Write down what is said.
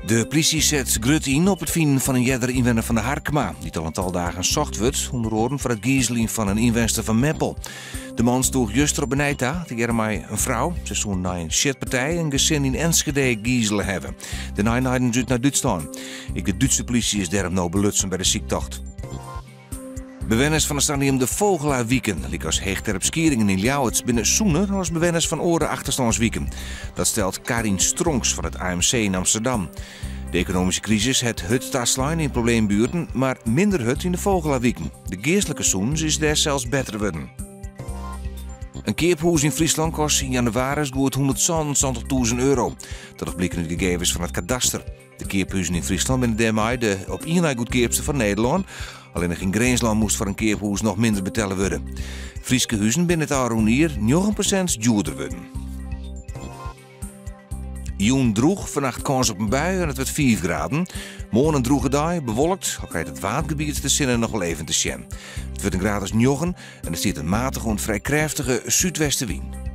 De plysje set grut yn op it finen fan in eardere ynwenner fan de Harkema, dy't al in tal dagen socht wurdt, ûnder oaren foar it gizeljen fan in ynwenster fan Meppel. De man sloech juster op 'e nij ta, tegearre mei in frou. Se soene nei in sjitpartij in gesin yn Enschede gizele hawwe. Dêrnei naaiden se út nei Dútslân. Ek de Dútse plysje is dêrom no belutsen by de syktocht. Bewenners fan de saneamde Vogelaarwiken, lykas Heechterp-Skieringen yn Ljouwert, binne sûner as bewenners fan oare achterstânswiken. Dat stelt Karin Stronks fan it AMC yn Amsterdam. De ekonomyske krisis hat hurd taslein yn probleembuerten, mar minder hurd yn de Vogelaarwiken. De geastlike sûnens is dêr sels better wurden. In keaphûs yn Fryslân kost yn jannewaris goed 177.000 euro. Dat docht bliken út gegevens fan it kadaster. De keaphuzen yn Fryslân binne dêrmei de op ien nei goedkeapste fan Nederlân. Allinnich yn Grinslân moast foar in keaphûs noch minder betelle wurde. Fryske huzen binne it ôfrûne jier 9% djoerder wurden. Jûn drûch, fannacht kâns op in bui en it wurdt 5 graden. Moarn in drûge dei, bewolkt, al krijt it Waadgebiet de sinne noch wol even te sjen. It wurdt in graad as 9 en der stiet in matige oant frij krêftige súdwestewyn.